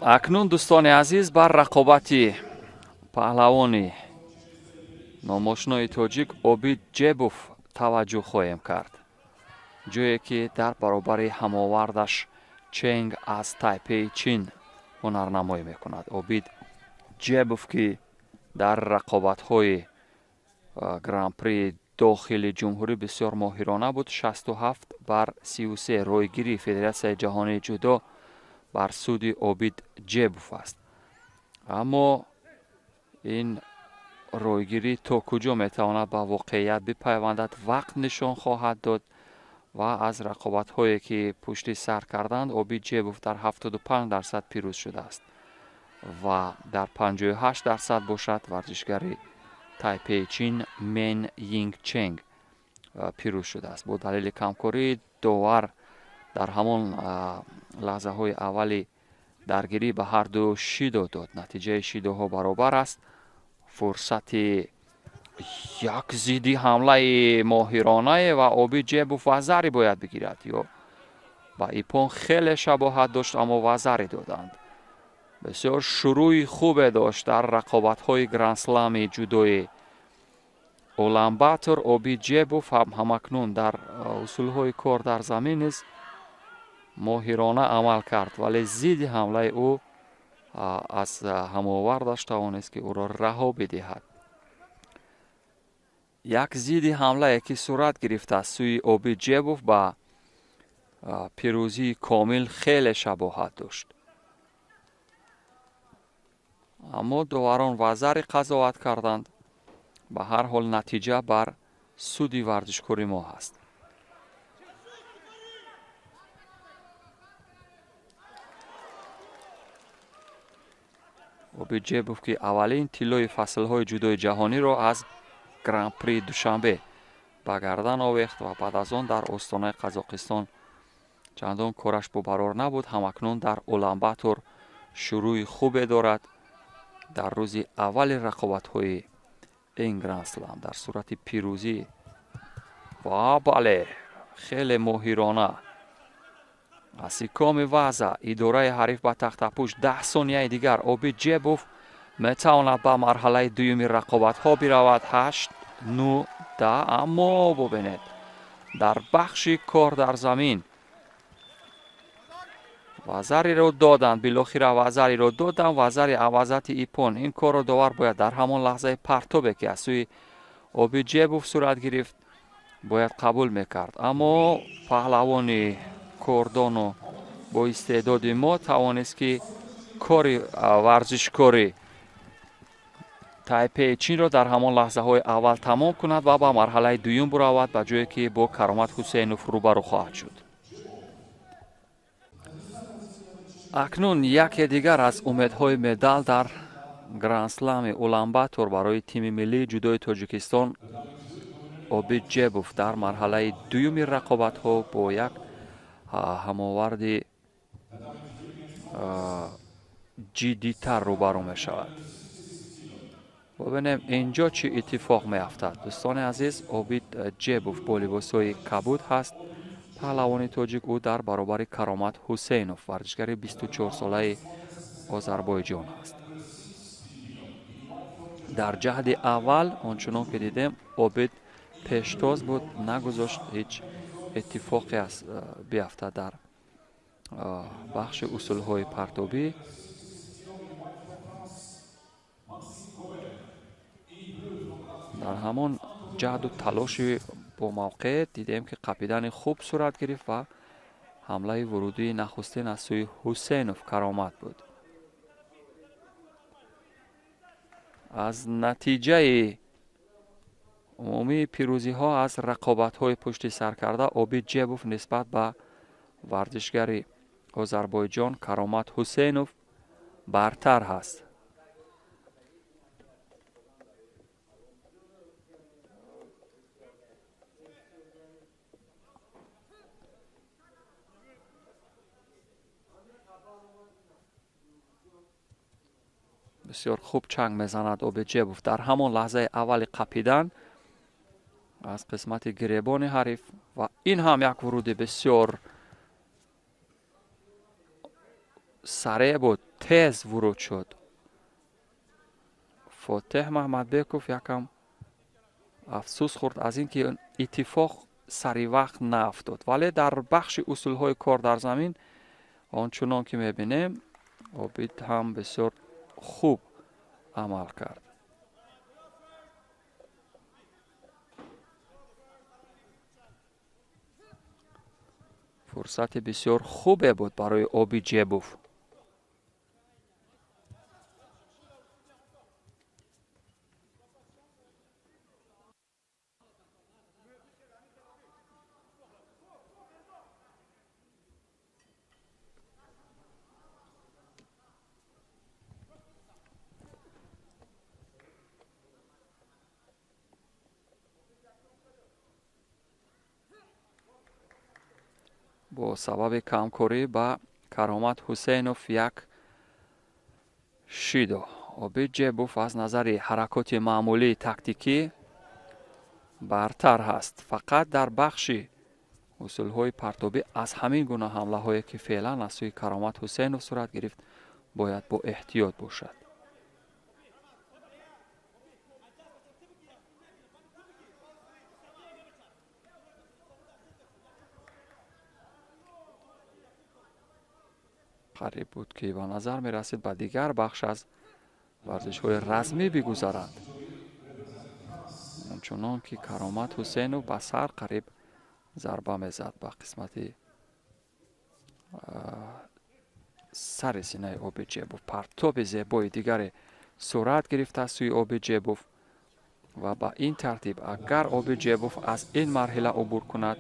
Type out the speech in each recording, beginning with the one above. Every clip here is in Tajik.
Акнун, дӯстони азиз, бар рақобати паҳлавони номошинои тоҷик Обид Ҷебов таваҷҷӯҳ хоҳем кард, ҷое ки дар баробари ҳамовардаш Ченг аз Тайпеи Чин ҳунарнамоӣ мекунад. Обид Ҷебов, ки дар рақобатҳои гран-при дохили ҷумҳурӣ бисёр моҳирона буд, 67 бар 33 ройгирии Федератсияи ҷаҳонии ҷудо бар суди Обид Ҷебов аст. Аммо ин ройгирӣ то куҷо метавонад ба воқеият бипайвандад, вақт нишон хоҳад дод. Ва аз рақобатҳое, ки пушти сар карданд, Обид Ҷебов дар 75% пирӯз шудааст ва дар 58% бошад варзишгари Тайпеи Чин Мен Йинг Ченг пирӯз шудааст. Бо далели камкории довар дар ҳамон лаҳзаҳои аввали даргирӣ ба ҳарду шидо дод. Натиҷаи шидоҳо баробар аст. Фурсати як зидди ҳамлаи моҳиронае ва Обид Ҷебов вазари бояд бигирад, ё ба иппон хеле шабоҳат дошт, аммо вазари доданд. Бисёр шурӯи хубе дошт дар рақобатҳои грандслами ҷудои Уланбатор Обид Ҷебов ҳам ҳамакнун дар усулҳои кор дар замин низ моҳирона амал кард, вале зидди ҳамлаи ӯ аз ҳамовардаш тавонист, ки ӯро раҳо бидиҳад. Як зидди ҳамлае, ки сурат гирифт аз сӯи Обид Ҷебов, ба пирӯзии комил хеле шабоҳат дошт, аммо доварон вазари қазоват карданд. Ба ҳар ҳол, натиҷа бар суди варзишкори мо ҳаст. Обид Ҷебов, ки аввалин тиллои фаслҳои ҷудои ҷаҳониро аз гран-при Душанбе ба гардан овехт ва баъд аз он дар остонаи Қазоқистон чандон кораш бобарор набуд, ҳамакнун дар Уланбатор шурӯи хубе дорад. Дар рӯзи аввали рақобатҳои ин грандслам дар сурати пирӯзӣ ва бале, хеле моҳирона асикоми ваза идораи ҳариф ба тахтапӯш. 10 сонияи дигар Обид Ҷебов метавонад ба марҳалаи дуюми рақобатҳо биравад. Ҳашт, нӯ, 10. Аммо бубинед, дар бахши кор дар замин вазариро доданд. Билохира вазариро доданд, вазари авазати иппон. Ин корро довар бояд дар ҳамон лаҳзаи партобе, ки аз сӯи Обид Ҷебов сурат гирифт, бояд қабул мекард. Аммо паҳлавони кордону бо истеъдоди мо тавонист, ки кори варзишкори Тайпеи Чинро дар ҳамон лаҳзаҳои аввал тамом кунад ва ба марҳалаи дуюм буравад, ба ҷое ки бо Каромат Ҳусейнов рӯбарӯ хоҳад шуд. Акнун яке дигар аз умедҳои медал дар грандслами Уланбатор барои тими миллии ҷудои Тоҷикистон Обид Ҷебов дар марҳалаи дуюми рақобатҳо бо як ҳамоварди ҷиддитар рӯбарӯ мешавад. Бубинем, инҷо чӣ иттифоқ меафтад. Дӯстони азиз, Обид Ҷебов бо либосҳои кабуд ҳаст, паҳлавони тоҷик. Ӯ дар баробари Каромат Ҳусейнов, варзишгари 24-солаи Озарбойҷон ҳаст. Дар ҷаҳди аввал, он чунон ки дидем, Обид пештоз буд, нагузошт ҳеҷ иттифоқе биафтад дар бахши усулҳои партобӣ. Дар ҳамон ҷаҳду талоши бо мавқеъ дидем, ки қапидани хуб сурат гирифт ва ҳамлаи вурудии нахустин аз сӯи Ҳусейнов Каромат буд. Аз натиҷаи умумии пирӯзиҳо аз рақобатҳои пушти сар карда, Обид Ҷебов нисбат ба варзишгари Озарбойҷон Каромат Ҳусейнов бартар ҳаст. Бисёр хуб чанг мезанад Обид Ҷебов. Дар ҳамон лаҳзаи аввали қапидан аз қисмати гиребони ҳариф ва ин ҳам як вуруди бисёр сареъ буд, тез вуруд шуд. Фотеҳ Маҳмадбеков якам афсӯс хӯрд аз ин ки иттифоқ сари вақт наафтод, вале дар бахши усулҳои кор дар замин ончунон ки мебинем, Обид ҳам бисёр хуб амал кард. Фурсати бисёр хубе буд барои Обид Ҷебов. Бо сабаби камкорӣ ба Каромат Ҳусейнов як шидо. Обид Ҷебов аз назари ҳаракоти маъмулии тактикӣ бартар ҳаст. Фақат дар бахши усулҳои партобӣ аз ҳамин гуна ҳамлаҳое ки феълан аз сӯи Каромат Ҳусейнов сурат гирифт, бояд бо эҳтиёт бошад. Қариб буд ки ба назар мерасид ба дигар бахш аз варзишҳои размӣ бигузаранд. Ончунон ки Каромат Ҳусейнов ба сар қариб зарба мезад ба қисмати сари синаи Обид Ҷебов. Партоби зебои дигаре сурат гирифт аз сӯи Обид Ҷебов ва ба ин тартиб агар Обид Ҷебов аз ин марҳила убур кунад,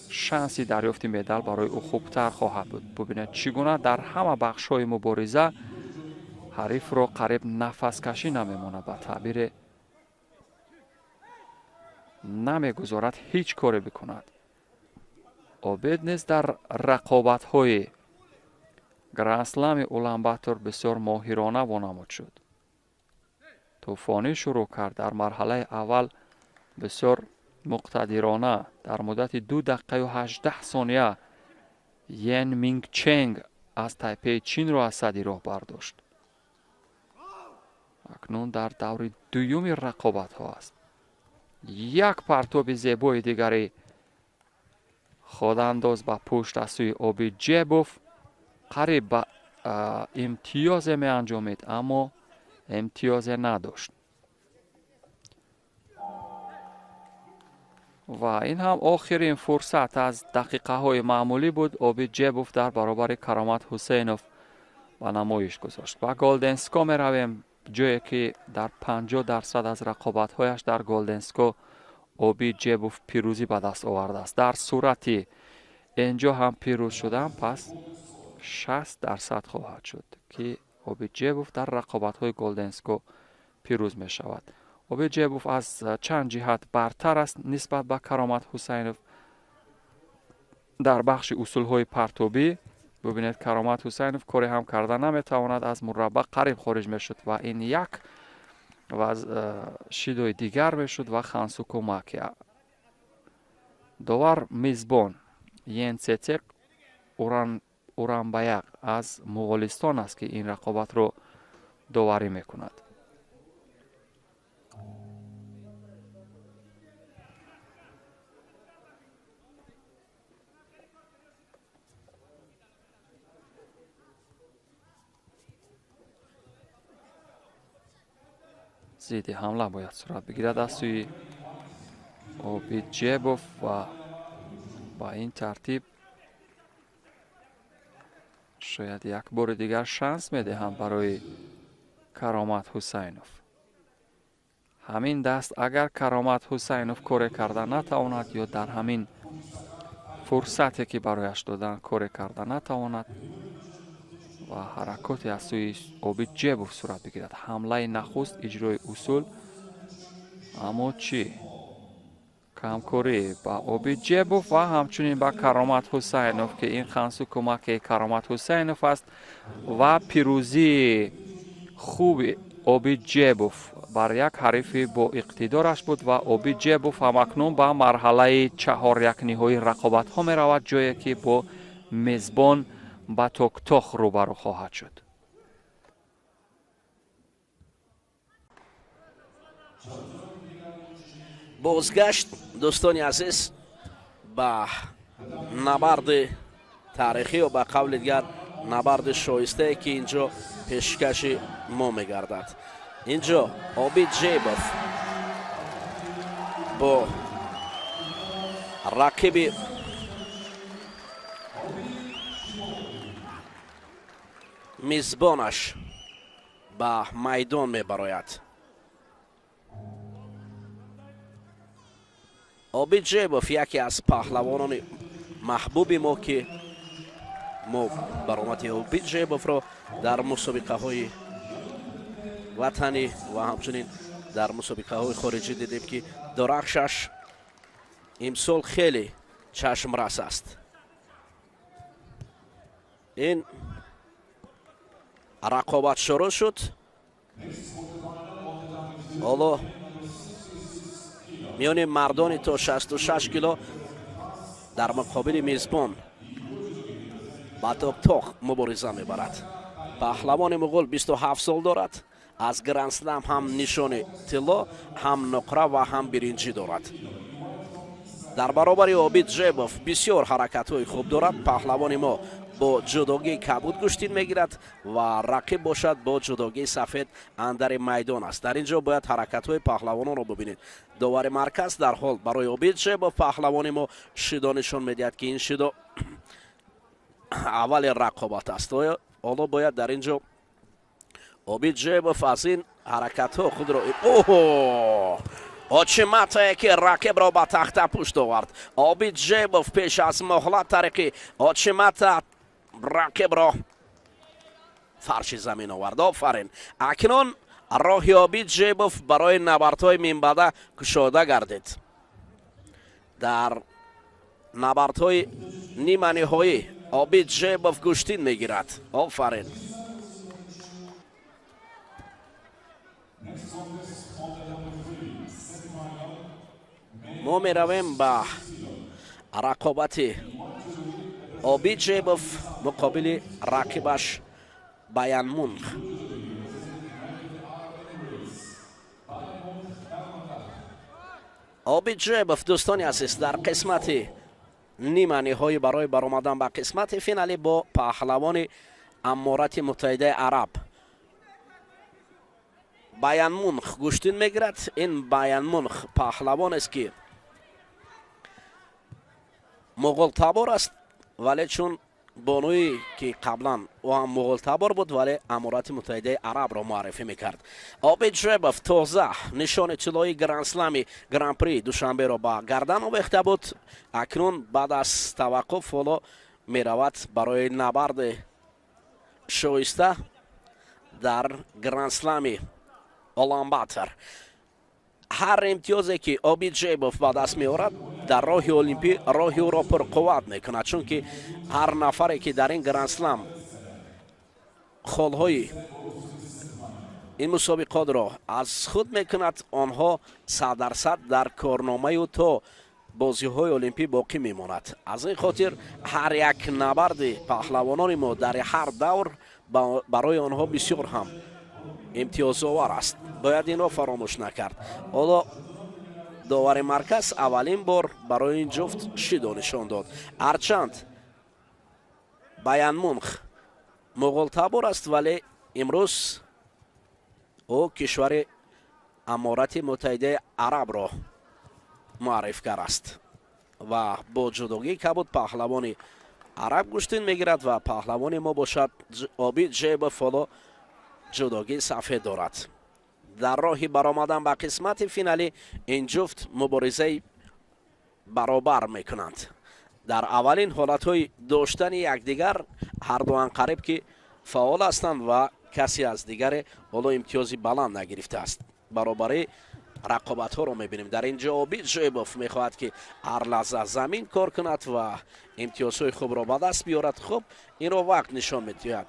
шанси дарёфти медал барои ӯ хубтар хоҳад буд. Бубинед, чӣ гуна дар ҳама бахшҳои мубориза ҳарифро қариб нафаскашӣ намемонад, ба таъбире намегузорад ҳеҷ коре бикунад. Обид низ дар рақобатҳои Гранд-слами Уланбатор бисёр моҳирона вонамуд шуд. Тӯфонӣ шурӯъ кард. Дар марҳалаи аввал бисёр муқтадирона дар муддати 2 дақиқаю 18 сония Йен Мингченг аз Тайпеи Чинро аз сади роҳ бардошт. Акнун дар даври дуюми рақобатҳо аст. Як партоби зебои дигари ходандоз ба пушт аз сӯи Обид Ҷебов қариб ба имтиёзе меанҷомид, аммо имтиёзе надошт. Ва ин ҳам охирин фурсат аз дақиқаҳои маъмулӣ буд. Обид Ҷебов дар баробари Каромат Ҳусейнов ба намоиш гузошт. Ба Голденско меравем, ҷое ки дар 50% аз рақобатҳояш дар Голденско Обид Ҷебов пирӯзӣ ба даст овардааст. Дар сурати инҷо ҳам пирӯз шудан, пас 60% хоҳад шуд ки Обид Ҷебов дар рақобатҳои Голденско пирӯз мешавад. Обид Ҷебов аз чанд ҷиҳат бартар аст нисбат ба Каромат Ҳусайнов. Дар бахши усулҳои партобӣ бубинед, Каромат Ҳусайнов коре ҳам карда наметавонад, аз мурабба қариб хориҷ мешуд ва ин як ва аз шидои дигар мешуд ва хансуку маки. Довар мизбон Йенцецек Уранбаяқ аз Муғолистон аст ки ин рақобатро доварӣ мекунад. Зидди ҳамла бояд сурат бигирад аз сӯи Обид Ҷебов ва ба ин тартиб шояд як бори дигар шанс медиҳанд барои Каромат Ҳусайнов. Ҳамин даст агар Каромат Ҳусайнов коре карда натавонад ё дар ҳамин фурсате ки барояш доданд коре карда натавонад ва ҳаракоте аз сӯи Обид Ҷебов сурат бигирад. Ҳамлаи нахуст иҷрои усул, аммо чӣ? Камкорӣ ба Обид Ҷебов ва ҳамчунин ба Каромат Ҳусайнов, ки ин хансу кӯмаки Каромат Ҳусайнов аст ва пирӯзии хуби Обид Ҷебов бар як ҳарифи бо иқтидораш буд ва Обид Ҷебов ҳамакнун ба марҳалаи чаҳорякниҳои рақобатҳо меравад, ҷое ки бо мезбон Батоктох рӯбарӯ хоҳад шуд. Бозгашт, дӯстони азиз, ба набарди таърихӣ ё ба қавли дигар набарди шоистае, ки ин ҷо пешкаши мо мегардад. Ин ҷо Обид Ҷебов бо рақиби мизбонаш ба майдон мебарояд. Обид Ҷебов яке аз паҳлавонони маҳбуби мо, ки мо баромади Обид Ҷебовро дар мусобиқаҳои ватанӣ ва ҳамчунин дар мусобиқаҳои хориҷӣ дидем, ки дурахшаш имсол хеле чашмрас аст. Ин рақобат шурӯъ шуд. Ҳоло миёни мардони то 66 кило дар муқобили мизбон Батоктоқ мубориза мебарад. Паҳлавони муғул 27 сол дорад, аз грандслам ҳам нишони тилло, ҳам нуқра ва ҳам биринҷӣ дорад. Дар баробари Обид Ҷебов бисёр ҳаракатҳои хуб дорад. Паҳлавони мо бо ҷудогии кабуд гӯштин мегирад ва рақиб бошад бо ҷудогии сафед андари майдон аст. Дар ин ҷо бояд ҳаракатҳои паҳлавононро бибинед. Довари марказ дар ҳол барои Обид Ҷебов, паҳлавони мо, шидо нишон медиҳад, ки ин шидо аввали рақобат аст. Ҳоло бояд дар ин ҷо Обид Ҷебов аз ин ҳаракатҳо худро оҳо очиматае, ки рақибро ба тахта пушт овард. Обид Ҷебов пеш аз муҳлат тариқи очимата рақибро фарши замин овард. Офарин! Акнун роҳи Обид Ҷебов барои набардҳои минбаъда кушода гардид. Дар набардҳои ниманиҳоӣ Обид Ҷебов гӯштин мегирад. Офарин! Мо меравем ба рақобати Обид Ҷебов муқобили рақибаш Баянмунх. Обид Ҷебов, дӯстони азиз, дар қисмати ниманиҳоӣ барои баромадан ба қисмати финалӣ бо паҳлавони Аморати Муттаҳидаи Араб Баянмунх гӯштин мегирад. Ин Баянмунх паҳлавонест, ки муғултабор аст, вале чун бонуе, ки қаблан ӯ ҳам муғултабор буд, вале Аморати Муттаҳидаи Арабро муаррифӣ мекард. Обид Ҷебов тоза нишони тиллои грандслами гран-при Душанберо ба гардан овехта буд. Акнун баъд аз таваққуф ҳоло меравад барои набарди шоиста дар грандслами Уланбатор. Ҳар имтиёзе, ки Обид Ҷебов ба даст меорад, дар роҳи олимпӣ роҳи ӯро пурқувват мекунад, чунки ҳар нафаре, ки дар ин грандслам холҳои ин мусобиқотро аз худ мекунад, онҳо 100% дар корномаю то бозиҳои олимпӣ боқӣ мемонад. Аз ин хотир ҳар як набарди паҳлавонони мо дар ҳар давр барои онҳо бисёр ҳам имтиёзовар аст. Бояд инро фаромӯш накард. Ҳоло довари марказ аввалин бор барои ин ҷуфт шидо нишон дод. Ҳарчанд Баянмунх муғултабор аст, вале имрӯз ӯ кишвари Аморати Муттаҳидаи Арабро муаррифгар аст ва бо ҷудогии кабуд паҳлавони араб гӯштин мегирад ва паҳлавони мо бошад, Обид Ҷебов, ҳоло ҷудогии сафед дорад. Дар роҳи баромадан ба қисмати финалӣ ин ҷуфт муборизаи баробар мекунанд. Дар аввалин ҳолатҳои доштани якдигар ҳардуан қариб ки фаъол ҳастанд ва касе аз дигаре ҳоло имтиёзи баланд нагирифтааст. Баробарии рақобатҳоро мебинем. Дар ин ҷо Обид Ҷебов мехоҳад, ки ҳар лаҳза замин кор кунад ва имтиёзҳои хубро ба даст биёрад. Хуб, инро вақт нишон медиҳад,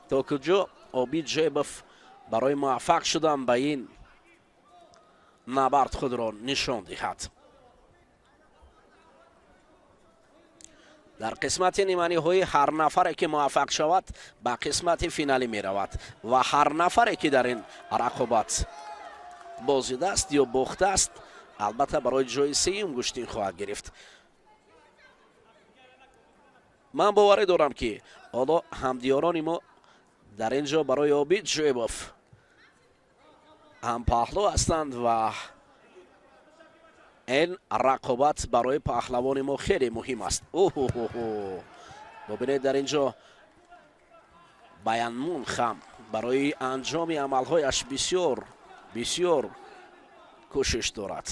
то куҷо Обид Ҷебов барои муваффақ шудан ба ин набард худро нишон диҳад. Дар қисмати ниманиҳоӣ ҳар нафаре ки муваффақ шавад, ба қисмати финалӣ меравад ва ҳар нафаре ки дар ин рақобат бозидааст ё бохтааст, албатта, барои ҷои сеюм гӯштин хоҳад гирифт. Ман боварӣ дорам, ки ҳоло ҳамдиёрони мо дар ин ҷо барои Обид Ҷӯебов ҳампаҳлӯ ҳастанд ва ин рақобат барои паҳлавони мо хеле муҳим аст. Оҳоҳо, бубинед, дар ин ҷо Баянмунх ҳам барои анҷоми амалҳояш бисёр бисёр кӯшиш дорад.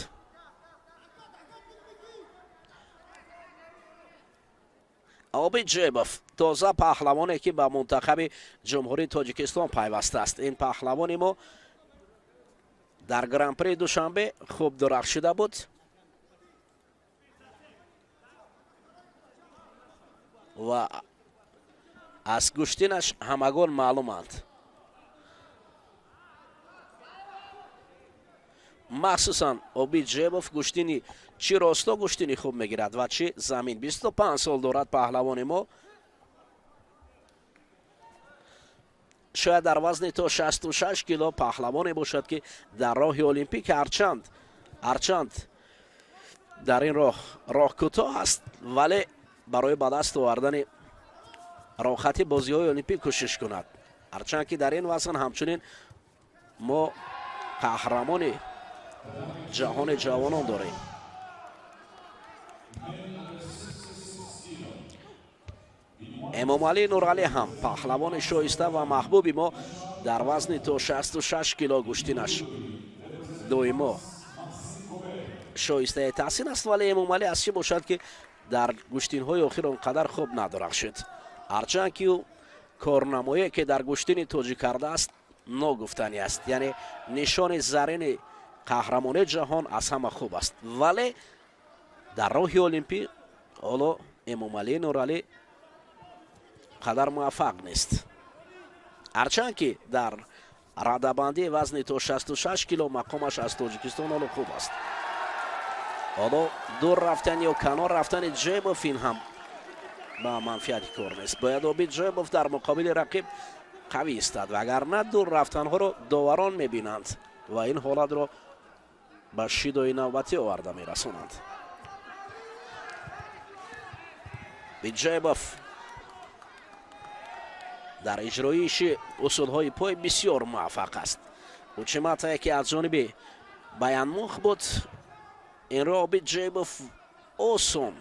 Обид Ҷебов, тоза паҳлавоне, ки ба мунтахаби Ҷумҳурии Тоҷикистон пайвастааст. Ин паҳлавони мо дар Гран-при Душанбе хуб дурахшида буд ва аз гӯштинаш ҳамагон маълуманд. Махсусан Обид Ҷебов гӯштини чӣ росто гӯштини хуб мегирад ва чӣ замин. 25 сол дорад паҳлавони мо. Шояд дар вазни то 66 кило паҳлавоне бошад, ки дар роҳи олимпик, ҳарчанд дар ин роҳ роҳ кӯтоҳ аст, вале барои ба даст овардани роҳхати бозиҳои олимпик кӯшиш кунад. Ҳарчанд ки дар ин вазн ҳамчунин мо қаҳрамони ҷаҳони ҷавонон дорем. Эмомалӣ Нуралӣ ҳам паҳлавони шоиста ва маҳбуби мо, дар вазни то 66 кило гӯштинаш доимо шоистаи таҳсин аст, вале Эмомалӣ аз чӣ бошад, ки дар гӯштинҳои охир он қадар хуб надурахшид. Ҳарчанд ки ӯ корнамоие, ки дар гӯштини тоҷик кардааст, ногуфтанӣ аст, яъне нишони зарини қаҳрамони ҷаҳон аз ҳама хуб аст, вале дар роҳи олимпӣ ҳоло Эмомалӣ Нуралӣ қадар муваффақ нест. Ҳарчанд ки дар радабандии вазни то 66 кило мақомаш аз Тоҷикистон ҳоло хуб аст. Ҳоло дур рафтан ё канор рафтани Ҷебов, ин ҳам ба манфиати кор нест. Бояд Обид Ҷебов дар муқобили рақиб қавӣ истад, вагарна дур рафтанҳоро доварон мебинанд ва ин ҳолатро ба шидои навбатӣ оварда мерасонанд. Биджебов дар иҷроиши усулҳои пой бисёр муваффақ аст. Учиматае, ки аз ҷониби Баянмух буд, инро Обид Ҷебов осон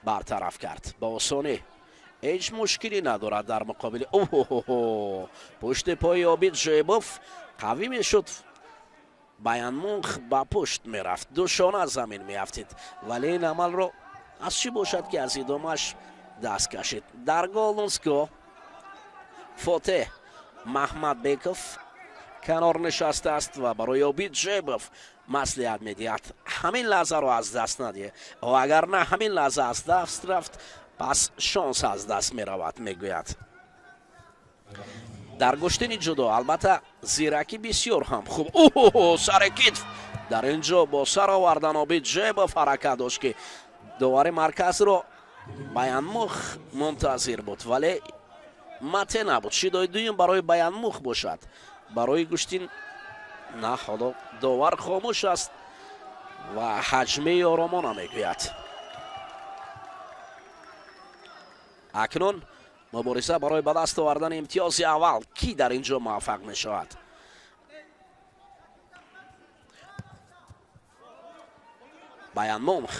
бартараф кард. Ба осонӣ, ҳеҷ мушкилӣ надорад дар муқобили. Оҳоҳо, пушти пои Обид Ҷебов қавӣ мешуд, Баянмунх ба пушт мерафт, душона замин меафтид, вале ин амалро аз чӣ бошад, ки аз идомааш даст кашид. Дар Голунско Фотеҳ Маҳмадбеков канор нишастааст ва барои Обид Ҷебов маслиҳат медиҳад: ҳамин лаҳзаро аз даст надиҳ, ва агар на, ҳамин лаҳза аз даст рафт, пас шонс аз даст меравад, мегӯяд. Дар гӯштини ҷудо, албатта, зиракӣ бисёр ҳам хуб. Оҳо, сари китф дар ин ҷо бо сар овардан Обид Ҷебов ҳаракат дошт, ки довари марказро Баянмух мунтазир буд, вале мате набуд. Шидои дуюм барои Баянмух бошад, барои гӯштин на. Ҳоло довар хомӯш аст ва ҳаҷмаи оромона мегӯяд. Акнун мубориза барои ба даст овардани имтиёзи аввал: кӣ дар ин ҷо муваффақ мешавад? Баянмунх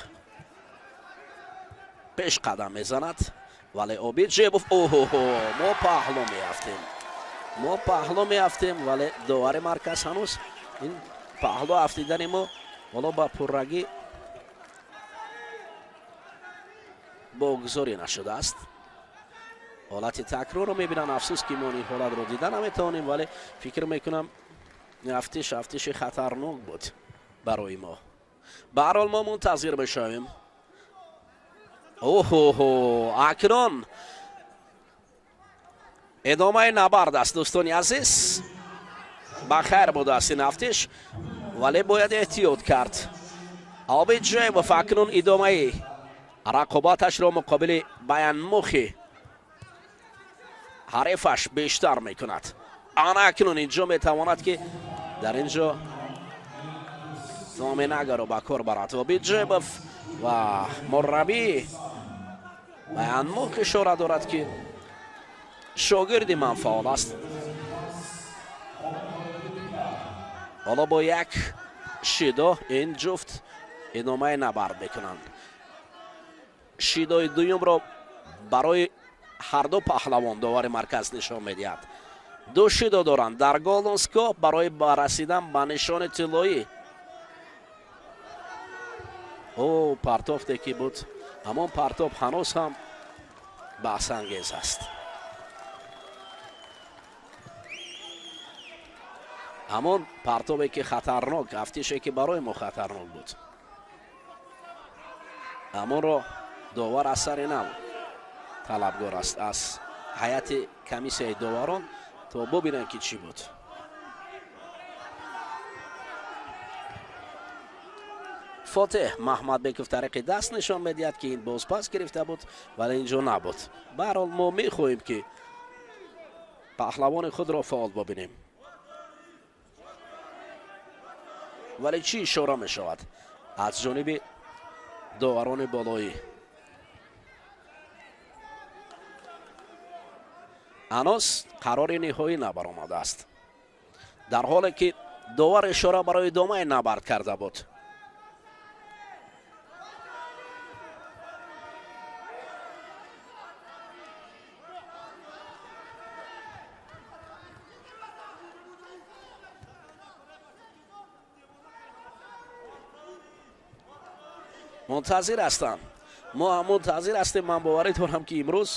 пеш қадам мезанад, вале Обид Ҷебов, оҳоҳо, мо паҳлӯ меафтем, мо паҳлӯ меафтем, вале довари марказ ҳанӯз ин паҳлӯ афтидани мо ҳоло ба пуррагӣ богузорӣ нашудааст. Ҳолати такрорро мебинанд. Афсӯс, ки мо ин ҳолатро дида наметавонем, вале фикр мекунам, афтиш афтиши хатарнок буд барои мо. Ба ҳар ҳол, мо мунтазир мешавем. Оҳоҳо, акнун идомаи набард аст, дӯстони азиз. Ба хайр будааст ин афтиш, вале бояд эҳтиёт кард Обид Ҷебов. Акнун идомаи Рақобаташро муқобили Баянмухи ҳарифаш бештар мекунад. Ана акнун инҷо метавонад, ки дар инҷо Номинагаро ба кор барад. Обид Ҷебов ва мураббӣ Баянмух ишора дорад, ки шогирди ман фаъол аст. Ҳоло бо як шидо ин ҷуфт идомаи набард мекунанд. Шидои дуюмро барои ҳарду паҳлавон довари марказ нишон медиҳад. Ду шидо доранд дар Голденско барои расидан ба нишони тиллоӣ. О, партофте ки буд, ҳамон партоф ҳанӯз ҳам баҳсангез аст. Ҳамон партобе ки хатарнок, афтише ки барои мо хатарнок буд, ҳамонро довар аз сари нав талабгор аст аз ҳайати комиссияи доварон, то бубинанд, ки чӣ буд. Фотеҳ Маҳмадбеков тариқи даст нишон медиҳад, ки ин бозпас гирифта буд, вале инҷо набуд. Баҳрҳол, мо мехоҳем, ки паҳлавони худро фаъол бибинем, вале чӣ ишора мешавад аз ҷониби доварони болоӣ? Ҳанӯз қарори ниҳоӣ набаромадааст, дар ҳоле ки довар ишора барои идомаи набард карда буд. Мунтазир ҳастанд, мо ҳам мунтазир ҳастем. Ман боварӣ дорам, ки имрӯз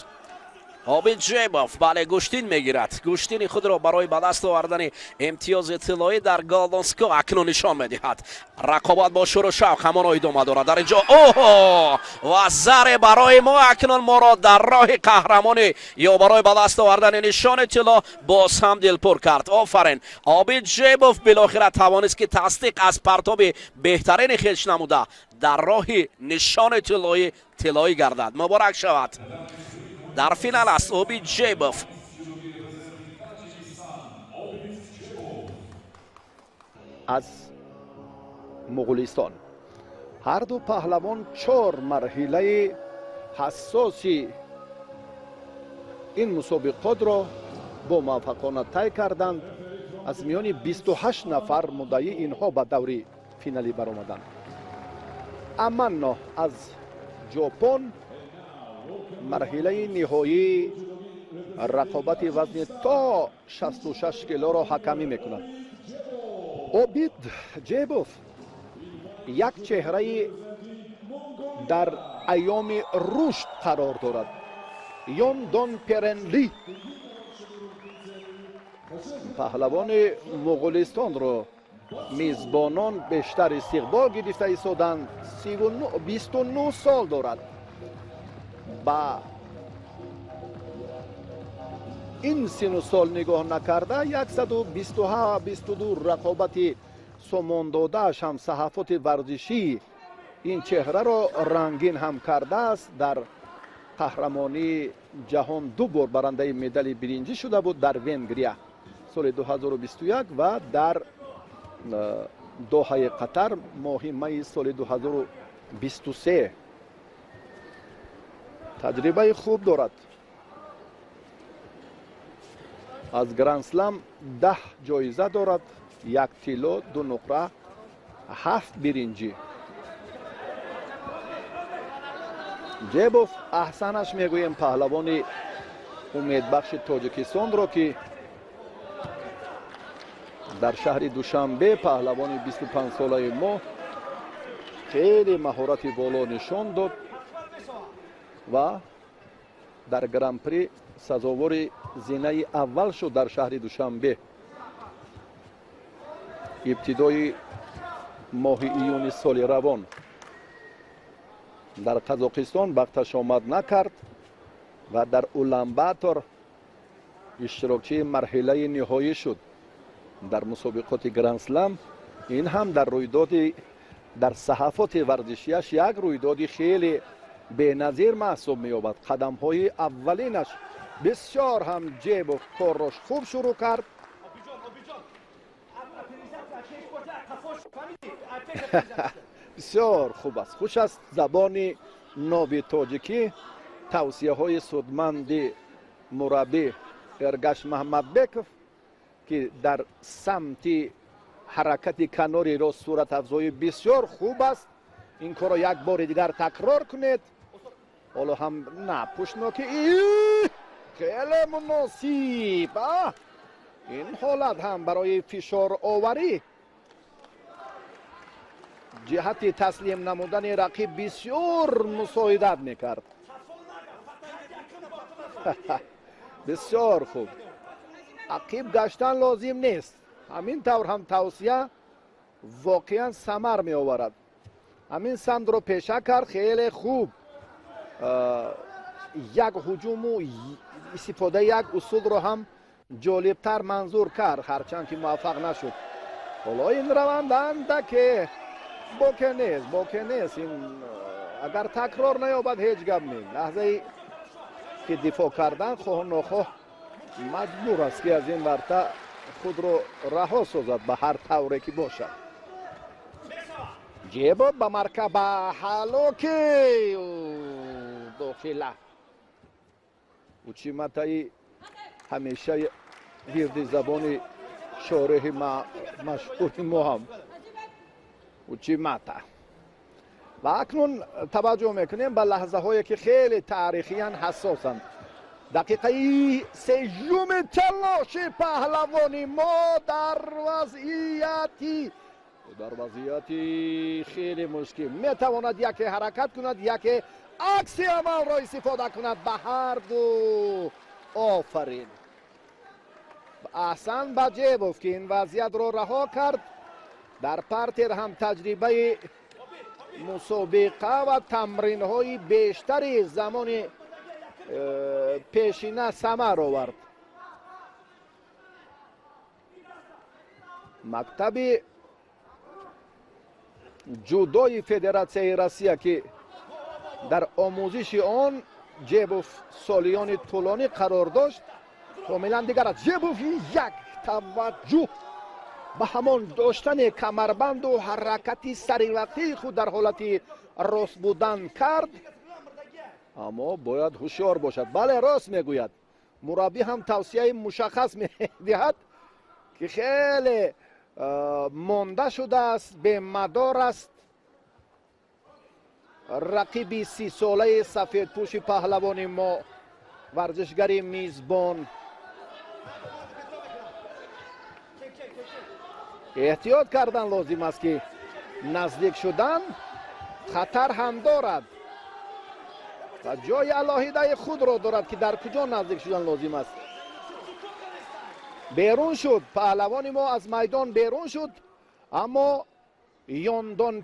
Обид Ҷебов, бале, гӯштин мегирад. Гӯштини худро барои ба даст овардани имтиёзи тиллоӣ дар Голденско акнун нишон медиҳад. Рақобат бо шуру шавқ ҳамоно идома дорад дар инҷо. Оҳо, ва заре барои мо акнун моро дар роҳи қаҳрамонӣ ё барои ба даст овардани нишони тилло боз ҳам дилпур кард. Офарин, Обид Ҷебов билохира тавонист, ки тасдиқ аз партоби беҳтарини хеш намуда, дар роҳи нишони тиллоӣ тиллоӣ гардад. Муборак шавад, дар финал аст Обид Ҷебов. Аз Муғулистон ҳарду паҳлавон чор марҳилаи ҳассоси ин мусобиқотро бо муваффақона тай карданд. Аз миёни 28 нафар муддаӣ инҳо ба даври финалӣ баромаданд. Аманно аз Ҷопон марҳилаи ниҳоии рақобати вазни то 66 килоро ҳакамӣ мекунад. Обид Ҷебов як чеҳраи дар айёми рушд қарор дорад. Ёндон Перенли, паҳлавони Муғулистонро мизбонон бештар истиқбол гирифта истоданд. 29 сол дорад. Ба ин сину сол нигоҳ накарда, 122 рақобати сомондодааш ҳам саҳафоти варзишии ин чеҳраро рангин ҳам кардааст. Дар қаҳрамонии ҷаҳон ду бор барандаи медали биринҷӣ шуда буд, дар Венгрия соли 2021 ва дар Доҳаи Қатар моҳи майи соли 2023. Таҷрибаи хуб дорад. Аз Грандслам 10 ҷоиза дорад: як тилло, ду нуқра, ҳафт биринҷӣ. Ҷебов аҳсанаш мегӯем паҳлавони умедбахши Тоҷикистонро, ки дар шаҳри Душанбе паҳлавони 25-солаи мо хеле маҳорати боло нишон дод ва дар Гран-при сазовори зинаи аввал шуд дар шаҳри Душанбе ибтидои моҳи июни соли равон. Дар Қазоқистон бахташ омад накард ва дар Уланбатор иштирокчии марҳилаи ниҳоӣ шуд дар мусобиқоти Грандслам. Ин ҳам дар рӯйдоди дар саҳафоти варзишияш як рӯйдоди хеле Беназир маҳсуб меёбад. Қадамҳои аввалинаш бисёр ҳам Ҷебов корро хуб шурӯъ кард. Бисёр хуб аст. Хуш аст забони ноби тоҷикӣ, тавсияҳои судманди мураббӣ Эргаш Маҳмадбеков, ки дар самти ҳаракати канори рост суратафзоӣ бисёр хуб аст. Ин корро як бори дигар такрор кунед. Ҳоло ҳам на пуштнокӣ хеле муносиб. Ин ҳолат ҳам барои фишороварӣ ҷиҳати таслим намудани рақиб бисёр мусоидат мекард. Бисёр хуб. Ақиб гаштан лозим нест. Ҳамин тавр ҳам тавсия воқеан самар меоварад. Ҳамин самтро пеша кард хеле хуб. Як ҳуҷуму истифодаи як усулро ҳам ҷолибтар манзур кард, ҳарчанд ки муваффақ нашуд. Ҳоло ин раванд андаке боке нест, боке нест. Ин агар такрор наёбад ҳеҷ гап нест. Лаҳзае ки дифоъ кардан хоҳ нохоҳ маҷбур аст ки аз ин варта худро раҳо созад ба ҳар тавре ки бошад. Ҷебов ба маркаба ҳалоки дохила. Учиматаи ҳамеша вирди забони шореҳи машҳури мо ҳам учимата. Ва акнун таваҷҷӯҳ мекунем ба лаҳзаҳое ки хеле таърихиян ҳассосанд. Дақиқаи сеюми талоши паҳлавони мо дар вазъияти хеле мушкил метавонад яке ҳаракат кунад, яке акси амалро истифода кунад. Ба ҳар ду офарин. Аҳсан ба Ҷебов ки ин вазъиятро раҳо кард. Дар партер ҳам таҷрибаи мусобиқа ва тамринҳои бештари замони пешина самар овард. Мактаби ҷудои Федератсияи Россия ки дар омӯзиши он Ҷебов солиёни тӯлонӣ қарор дошт, комилан дигар аст. Ҷебов як таваҷҷӯҳ ба ҳамон доштани камарбанду ҳаракати саривақтии худ дар ҳолати рост будан кард, аммо бояд ҳушёр бошад. Бале, рост мегӯяд. Мураббӣ ҳам тавсияи мушаххас медиҳад ки хеле монда шудааст, бемадор аст. Рақиби 30-солаи сафедпӯши паҳлавони мо, варзишгари мизбон. Эҳтиёт кардан лозим аст ки наздик шудан хатар ҳам дорад ва ҷои алоҳидаи худро дорад ки дар куҷо наздик шудан лозим аст. Берун шуд паҳлавони мо, аз майдон берун шуд, аммо Ёндон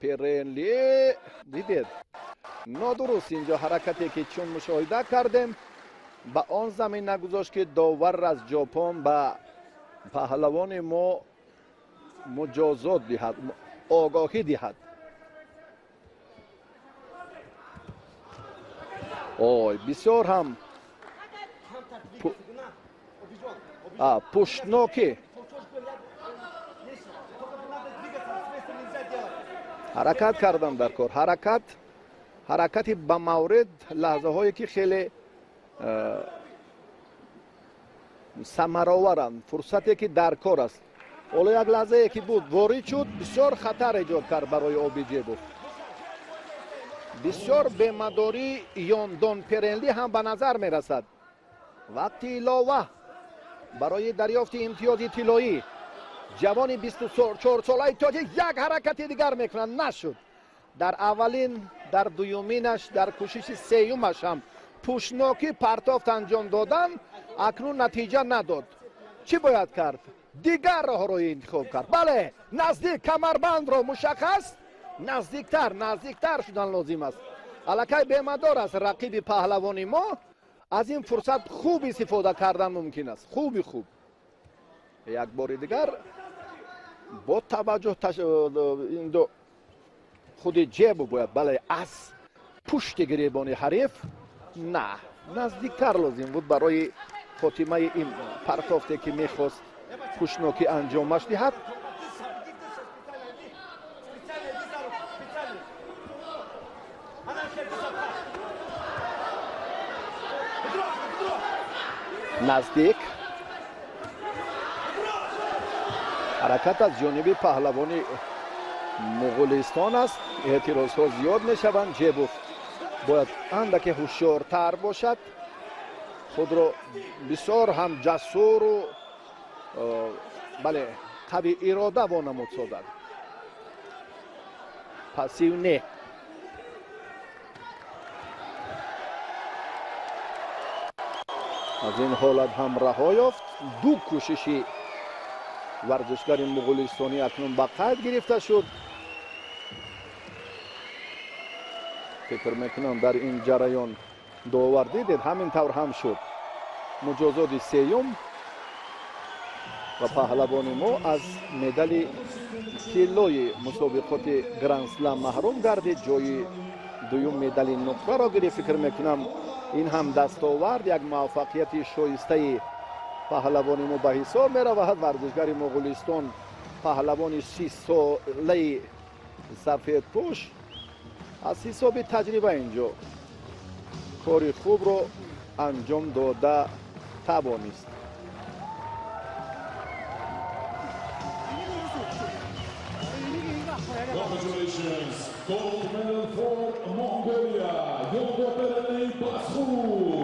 Перенли дидед нодуруст инҷо ҳаракате ки чун мушоҳида кардем ба он замин нагузошт ки довар аз Ҷопон ба паҳлавони мо муҷозот диҳад, огоҳӣ диҳад. Ой, бисёр ҳам пуштнокӣ ҳаракат кардам дар кор. Ҳаракати ба маврид, лаҳзаҳое ки хеле самароваранд, фурсате ки дар кор аст. Ҳоло як лаҳзае ки буд ворид шуд, бисёр хатар эҷод кард барои Обиҷебов. Бисёр бемадорӣ Ёндон Перенли ҳам ба назар мерасад. Вақти илова барои дарёфти имтиёзи тиллоӣ ҷавони 24-солаи тоҷик як ҳаракати дигар мекунад, нашуд. Дар аввалин, дар дуюминаш, дар кӯшиши сеюмаш ҳам пӯшнокӣ партофт анҷом додан, акнун натиҷа надод. Чӣ бояд кард? Дигар роҳро интихоб кард. Бале, наздик камарбандро мушаххас, наздиктар шудан лозим аст. Аллакай бемадор аст рақиби паҳлавони мо. Аз ин фурсат хуб истифода кардан мумкин аст. Хуби хуб. Як бори дигар бо таваҷҷӯҳ ин ду Худи Ҷебов бояд, бале, аз пушти гиребони ҳариф на наздиктар лозим буд барои хотимаи ин партофте, ки мехост хушнокӣ анҷомаш диҳад. Наздик ҳаракат аз ҷониби паҳлавони Муғулистон аст. Эътирозҳо зиёд мешаванд. Ҷебов бояд андаке ҳушёртар бошад, худро бисёр ҳам ҷасуру, бале, қави ирода вонамуд созад, пассив не. Аз ин ҳолат ҳам раҳо ёфт. Ду кӯшиши варзишгари муғулистонӣ акнун ба қайд гирифта шуд. Фикр мекунам, дар ин ҷараён довар дидед, ҳамин тавр ҳам шуд. Муҷозоти сеюм ва паҳлавони мо аз медали тиллои мусобиқоти Грандслам маҳрум гардид. Ҷои дуюм, медали нуқраро гирифт. Фикр мекунам, ин ҳам дастовард, як муваффақияти шоистаи паҳлавони мо ба ҳисоб меравад. Варзишгари Муғулистон, паҳлавони 30-солаи сафедпӯш, аз ҳисоби таҷриба инҷо кори хубро анҷом дода тавонист. Congratulations, gold medal for Mongolia, Yondorberene Baskhuu.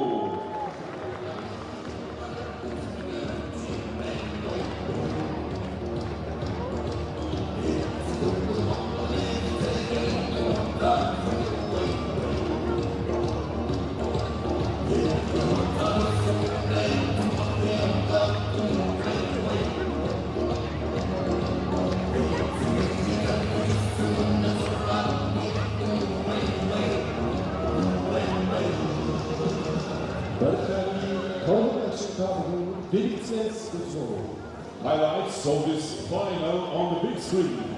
Highlights of this final on the big screen.